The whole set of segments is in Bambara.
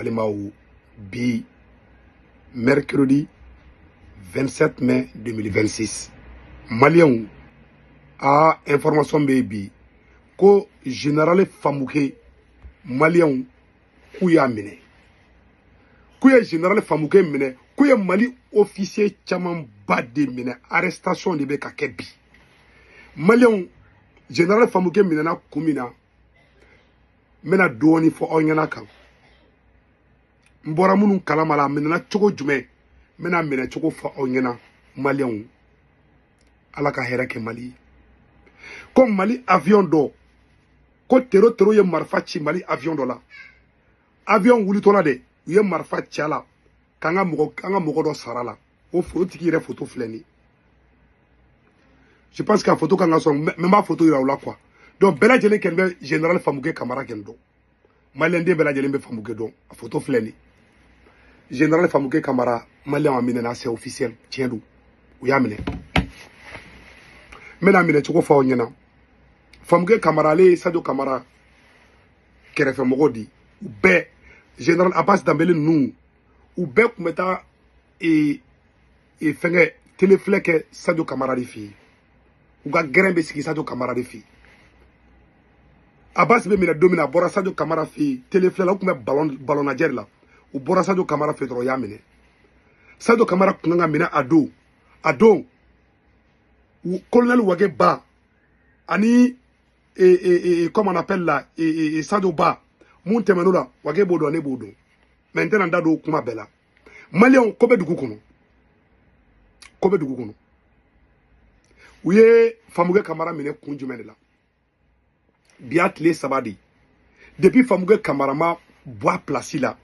Balimaw, bi mercredi 27 mai 2026, Maliyɛnw, a information bɛ yen bi ko général Famuke, Maliyɛnw, k'u y'a minɛ, k'u ye général Famuke minɛ, k'u ye Mali officier camanba de minɛ. Arrestation de bɛ ka kɛ bi, Maliyɛnw. Général Famuke minɛna kun min na, n bɛna dɔɔni fɔ aw ɲɛna kan. N bɔra minnu kalama la, a minɛna cogo jumɛn, n bɛna minɛ cogo fɔ aw ɲɛna. Maliyɛnw, Ala ka hɛrɛ kɛ Mali ye. Ko Mali avion dɔ, ko tero tero ye marifa ci Mali avion dɔ la. Avion wulitɔla de, u ye marifa ci a la k'an ka mɔgɔ, an ka mɔgɔ dɔ sara la. O tigi yɛrɛ photo filɛ nin ye. Je pense que a photo kan ka sɔrɔ, mais n b'a photo yira u la quoi. Donc bɛɛ lajɛlen kɛlen bɛ général Famuke Kamara kɛlen dɔn. Maliyɛnden bɛɛ lajɛlen bɛ Famuke dɔn. A photo filɛ nin, général Famuke Kamara. Maliyɛn, a minɛna, c'est officiel, tiɲɛ don, u y'a minɛ. N bɛna minɛ cogo fɔ aw ɲɛna. Famuke Kamara, ale ye Sadio Kamara kɛrɛfɛmɔgɔ di. U bɛɛ, général Abbas Danbele ninnu, u bɛɛ tun bɛ taa fɛngɛ télé filɛ kɛ Sadio Kamara de fɛ yen. U ka gɛrɛn bɛ sigi Sadio Kamara de fɛ yen. Abbas bɛ minɛ don min na, a bɔra Sadio Kamara fɛ yen télé filɛ la. U tun bɛ ballon ballon lajɛ de la. U bɔra Sadio Kamara fɛ dɔrɔn, u y'a minɛ. Sadio Kamara tun kan ka minɛ a don. A don, colonel Wage Ba ani comment on appelle là, Sadio Ba mun tɛmɛn'o la, Wage b'o dɔn, ne b'o dɔn, mais n tɛna n da don kuma bɛɛ la. Maliyɛnw, ko bɛ dugu kɔnɔ, ko bɛ dugu kɔnɔ. U ye Famuke Kamara minɛ kun jumɛn de la? Bi y'a tile 3 de depuis Famuke Kamara ma bɔ a place la.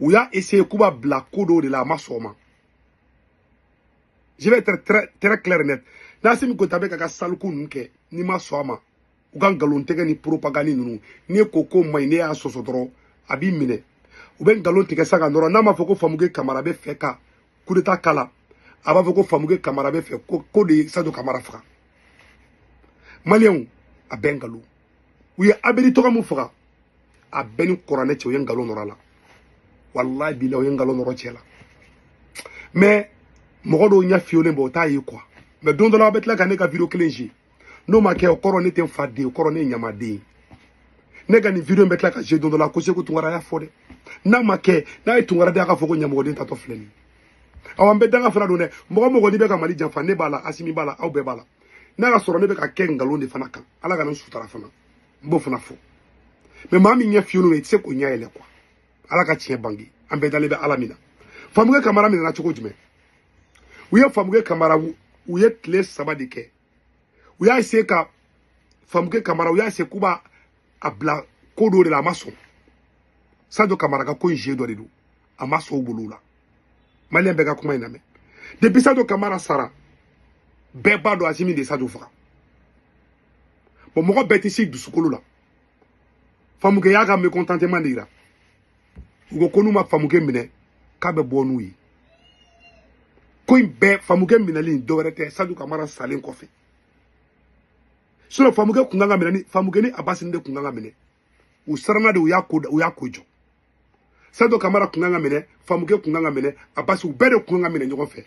U y'a essayé k'u b'a bila ko dɔw de la, a ma sɔn o ma. Je vais être très très clair et net. N'Assimi Goïta bɛ ka ka saliku ninnu kɛ, n'i ma sɔn a ma, u ka nkalon tigɛ ni propagande ninnu, n'i ko ko man ɲi, ne y'a sɔsɔ dɔrɔn, a b'i minɛ. U bɛ nkalon tigɛ sa ka nɔrɔ. N'a ma fɔ ko Famuke Kamara bɛ fɛ ka coup d'état kala, a b'a fɔ ko Famuke Kamara bɛ fɛ ko de ye Sadio Kamara faga. Maliyɛnw, a bɛɛ nkalon. U ye Abedi tɔgɔ mun faga, a bɛɛ ni kuranɛ cɛ, u ye nkalon nɔrɔ a la. Walahi bilahi, u ye nkalon nɔrɔ cɛ la. Mais mɔgɔ dɔw ɲɛ fiyɛlen bɛ, o t'a ye quoi. Mais don dɔ la, aw bɛ tila ka ne ka vidéo kelen je. N'o ma kɛ, o kɔrɔ ne tɛ n fa den, o kɔrɔ ne ye ɲamaden ye. Ne ka nin vidéo in bɛ tila ka je don dɔ la ko Segu Tunkara y'a fɔ dɛ. N'a ma kɛ, n'a ye Tunkara den, a ka fɔ ko ɲamɔgɔden tatɔ filɛ nin ye. Awɔ, an bɛ danga fana don dɛ. Mɔgɔ mɔgɔ n'i bɛ ka Mali janfa, ne b'a la, Asimi b'a la, aw bɛɛ b'a la. N'a y'a sɔrɔ ne bɛ ka kɛ nkalon de fana kan, Ala ka n sutara fana, n b'o fana fɔ. Mais maa min ɲɛ fiyɛlen don, i tɛ se k'o ɲɛ yɛlɛ quoi. Ala ka tiɲɛ bange, an bɛɛ dalen bɛ Ala min na. Famuke Kamara minɛna cogo jumɛn? U ye Famuke Kamara, u ye tile 3 de kɛ. U y'a essayer ka Famuke Kamara, u y'a essayer k'u b'a a bila ko dɔw de la, a ma sɔn. Sadio Kamara ka ko in jeu dɔ de don, a ma sɔn u bolo la. Maliyɛn bɛɛ ka kuma in lamɛn. Depuis Sadio Kamara sara, bɛɛ b'a dɔn Asimi de ye Sadio faga. Bon, mɔgɔ bɛɛ tɛ se dusukolo la. Famuke y'a ka mécontentement de yira. U ko ko n'u ma Famuke minɛ, k'a bɛ bɔ n'u ye. Ko in bɛɛ, Famuke minɛli dɔwɛrɛ tɛ, Sadio Kamara salen kɔfɛ. Sinon Famuke kun kan ka minɛ ni Famuke ni Abasi de kun kan ka minɛ. U siranna de, u y'a ko, u y'a ko jɔ. Sadio Kamara kun kan ka minɛ, Famuke kun kan ka minɛ, Abasi, u bɛɛ de kun kan ka minɛ ɲɔgɔn fɛ.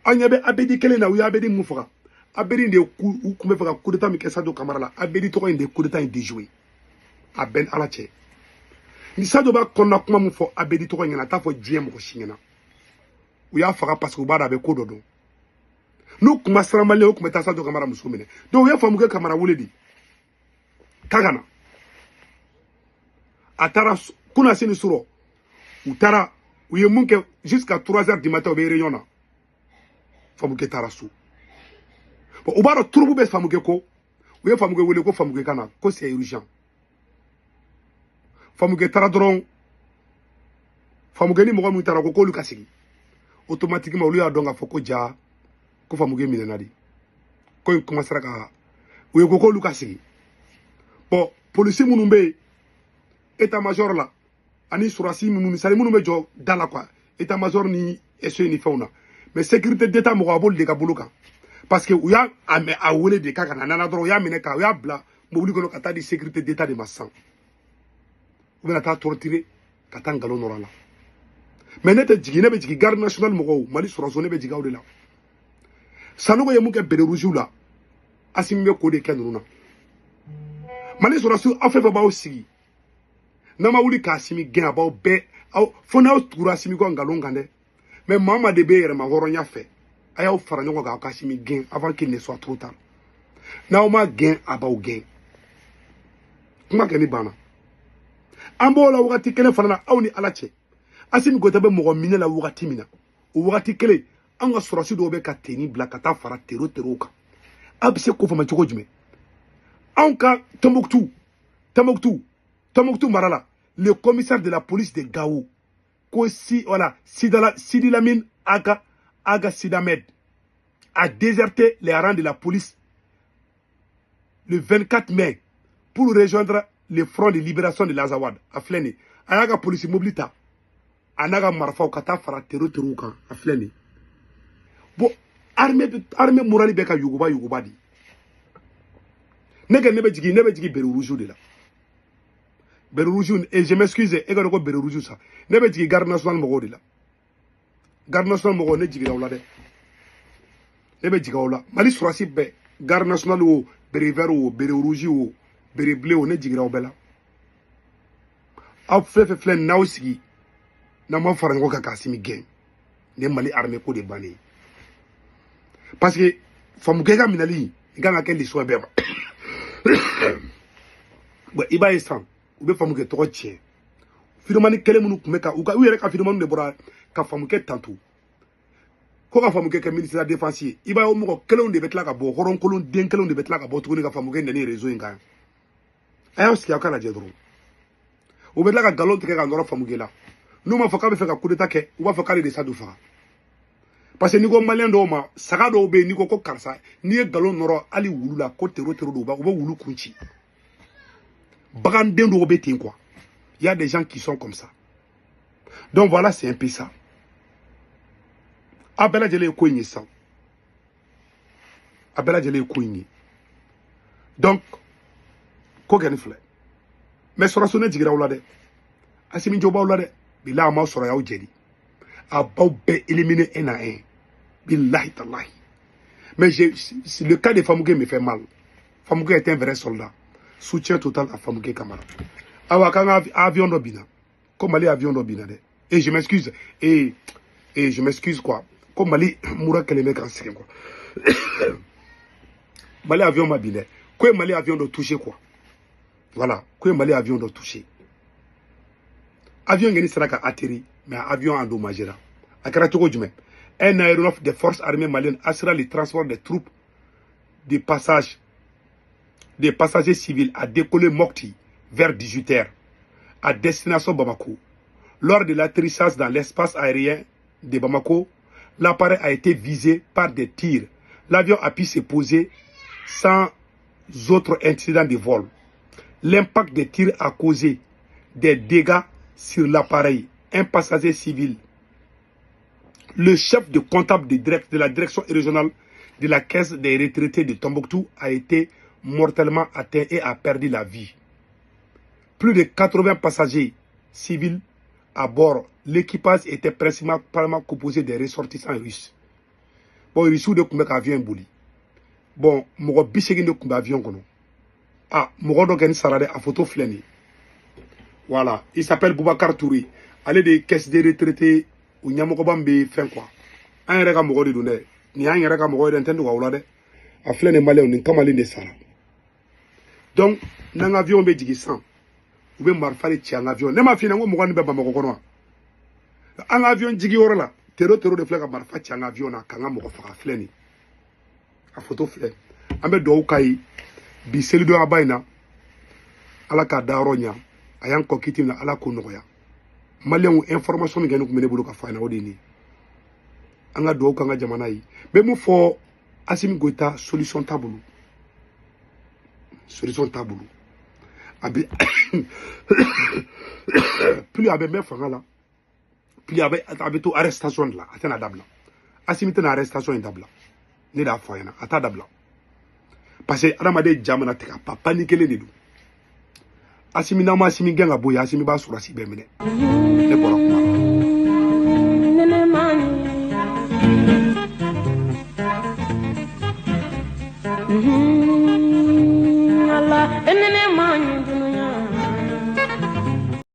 An ɲɛ bɛ Abedi kelen na, u ye Abedi mun faga. Abedi de u kun bɛ fɛ ka coup d'état min kɛ Sadio Kamara la, Abedi tɔgɔ in de ye coup d'état in déjoué. A bɛɛ ni Ala cɛ, ni Sadio b'a kɔnɔna kuma min fɔ Abedi tɔgɔ in ɲɛna, a t'a fɔ diɲɛ mɔgɔ si ɲɛna. U y'a faga parce que u b'a dɔn a bɛ ko dɔ dɔn. N'u kun ma siran maliyɛn, u kun bɛ taa Sadio Kamara muso minɛ. Donc u ye Famuke Kamara wele de k'a ka na. A taara kunasini sɔrɔ, u taara, u ye mun kɛ jusqu'à 3 heures du matin, u bɛ réunion na. Famuke taara so. Bon, u b'a dɔn troupe bɛ Famuke ko. U ye Famuke wele ko Famuke ka na, ko c'est urgent. Famuke taara dɔrɔn, Famuke ni mɔgɔ min taara, ko k'olu ka sigi. Automatiquement, olu y'a dɔn k'a fɔ ko ja, ko Famuke minɛna de. Ko in commencera ka u ye ko k'olu ka sigi. Bon, polisi minnu bɛ yen état major la ani surasi minnu, misali minnu bɛ jɔ da la quoi, état major ni SE ni fɛnw na, mais sécurité d'état mɔgɔ, a b'olu de ka bolo kan, parce que u y'a a wele de k'a ka na. A nana dɔrɔn, u y'a minɛ ka u y'a bila mobili kɔnɔ ka taa di sécurité d'état de ma sisan. U bɛna taa torturer ka taa nkalon nɔrɔ a la. Mais ne tɛ jigin, ne bɛ jigin garde nationale mɔgɔw, Mali sɔrɔso, ne bɛ jigin aw de la. Sanogo ye mun kɛ béret rouge la, Asimi bɛ k'o de kɛ ninnu na. Mali sɔrɔsiw, aw fɛn fɛn b'aw sigi, n'aw ma wuli k'Asimi gɛn, a b'aw bɛɛ aw fo n'aw tugura Asimi kɔ nkalon kan dɛ. Mais maa maa de bɛ yɛrɛma hɔrɔnya fɛ, a y'aw fara ɲɔgɔn kan, aw ka Asimi gɛn avant qu'il ne soit trop tard. N'aw ma gɛn, a b'aw gɛn. Kuma kɛ ni banna. An b'o la wagati kelen fana na, aw ni Ala cɛ, Asimi Goyita bɛ mɔgɔ minɛ la wagati min na, o wagati kelen an ka sɔrɔsi dɔw bɛ ka tenue bila ka taa fara terro terrow kan. Aw bɛ se k'o faamu cogo jumɛn? Anw ka Tombouctou, Tombouctou, Tombouctou mara la, le commissaire de la police de Gao ko si, voilà, Sidala, Sidi Lamine Aga Aga Sidamed a déserté les rangs de la police le 24 mai pour rejoindre le Front de libération de l'Azawad. A filɛ nin, a y'a ka polisi mobili ta, a n'a ka marifaw, ka taa fara terro terrow kan. A filɛ nin. Bon, armée morale bɛ ka yuguba yuguba de. Ne kɛ, ne bɛ jigin béret rouge de la, béret rouge. Et je m'excuse, e ka dɔn ko béret rouge sa, ne bɛ jigin garde nationale mɔgɔw de la. Garde nationale mɔgɔw, ne jiginna aw la dɛ, ne bɛ jigin aw la. Mali sɔrɔsi bɛɛ, garde nationale o, béret vert o, béret rouge o, béret bleu o, ne jiginna aw bɛɛ la. Aw fɛn fɛn filɛ, n'aw sigi, n'aw ma fara ɲɔgɔn kan k'Asimi gɛn, nin ye Mali armée ko de bannen ye. Parce que famukɛ ka minɛli i kan ka kɛ leçon bɛɛ ma. Bon, i b'a ye sisan, u bɛ famukɛ tɔgɔ tiɲɛ. Firmani kelen minnu tun bɛ ka u ka u yɛrɛ ka firmani de bɔra ka famukɛ tanto ko ka famukɛ kɛ ministre de la défense ye. I b'a ye, o mɔgɔ kelenw de bɛ tila ka bɔ, hɔrɔnkolon den kelenw de bɛ tila ka bɔ tuguni ka famukɛ nɛni réseau in kan. A y'aw sigi, aw ka lajɛ dɔrɔn. U bɛ tila ka nkalon tigɛ ka nɔrɔ famukɛ la. N'u m'a fɔ k'a bɛ fɛ ka coup d'état kɛ, u b'a fɔ k'ale de sa du faga. Parce que n'i ko maliyɛn dɔw ma, saga dɔw bɛ yen, n'i ko ko karisa, n'i ye nkalon nɔrɔ hali wulu la ko terro terro don, u bɛ wulu kun ci. Baganden dɔw bɛ ten quoi. Il y a des gens qui sont comme ça. Donc voilà, c'est un peu ça. A bɛɛ lajɛlen ye ko in ye sisan, a bɛɛ lajɛlen ye ko in ye. Donc ko kɛ ni filɛ. Mais sɔrɔso, ne jiginna aw la dɛ. Asimi jo b'aw la dɛ. Bilahi, a m'aw sɔrɔ, y'aw jɛli, a b'aw bɛɛ éliminer un à un, bilahi talahi. Mais le cas de Famouké me fait mal. Famouké est un vrai soldat. Soutien total à Famouké Kamara. Awa, k'an ka avion dɔ binna, ko Mali avion dɔ binna dɛ. Et je m'excuse, et je m'excuse quoi, ko Mali mura kɛlen bɛ k'an sɛgɛn quoi. Mali avion ma bin dɛ, ko ye Mali avion dɔ touché quoi. Voilà, ko ye Mali avion dɔ touché. Avion kɔni sera ka atterri, mais avion endommagé la. A kɛra cogo jumɛn? Un aéronef des forces armées maliennes assura le transport des troupes de passage des passagers civils a décollé Mopti vers 18h à destination Bamako. Lors de l'atterrissage dans l'espace aérien de Bamako, l'appareil a été visé par des tirs. L'avion a pu se poser sans autre incident de vol. L'impact des tirs a causé des dégâts sur l'appareil. Un passager civil, le chef de comptable de la direction régionale de la caisse des retraités de Tombouctou, a été mortellement atteint et a perdu la vie. Plus de 80 passagers civils à bord. L'équipage était principalement composé des ressortissants russes. Bon, Russes de tun bɛ ka avion boli. Bon, mɔgɔ 80 de tun bɛ avion kɔnɔ. Ah, mɔgɔ dɔ kɛ ni sara dɛ, a photo filɛ nin ye. Voilà, il s'appelle Boubacar Touré. Ale de ye caisse des retraités u ɲɛmɔgɔba min bɛ fɛn quoi. An yɛrɛ ka mɔgɔ de don dɛ. Nin y'an yɛrɛ ka mɔgɔ ye dɛ, n tɛ dogo aw la dɛ. A filɛ nin, maliyɛnw, nin kamalen de sara. Donc, n'an ka avion bɛ jigin sisan, u bɛ marifa de ci an ka avion. Ne m'a f'i ɲɛna ko mɔgɔ nin bɛ Bamakɔ kɔnɔ wa? An ka avion jigin yɔrɔ la, terro terro de filɛ ka marifa ci an ka avion na k'an ka mɔgɔ faga. Filɛ nin, a photo filɛ. An bɛ dugawu k'a ye bi selidonya in na, Ala k'a dayɔrɔ ɲa. A y'an kɔ kiti min na, Ala k'o nɔgɔya. Maliyɛnw, information min kɛ ne tun bɛ ne bolo ka fɔ a ɲɛna, o de ye nin ye. An ka dugawu k'an ka jamana ye. N bɛ mun fɔ? Asimi Goyita, solution t'a bolo, solution t'a bolo. A bɛ plus a bɛ mɛn fanga la, plus a bɛ to arrestation de la. A tɛna dabila. Asimi tɛna arrestation in dabila, ne de y'a fɔ a ɲɛna, a t'a dabila. Parce que adamaden ja mana tigɛ, a pa kelen de don. Assimi n'a ma Assimi gɛn ka bɔ yen, Assimi b'a sɔrɔsi bɛɛ minɛ. Ne bɔra kuma la. Allah.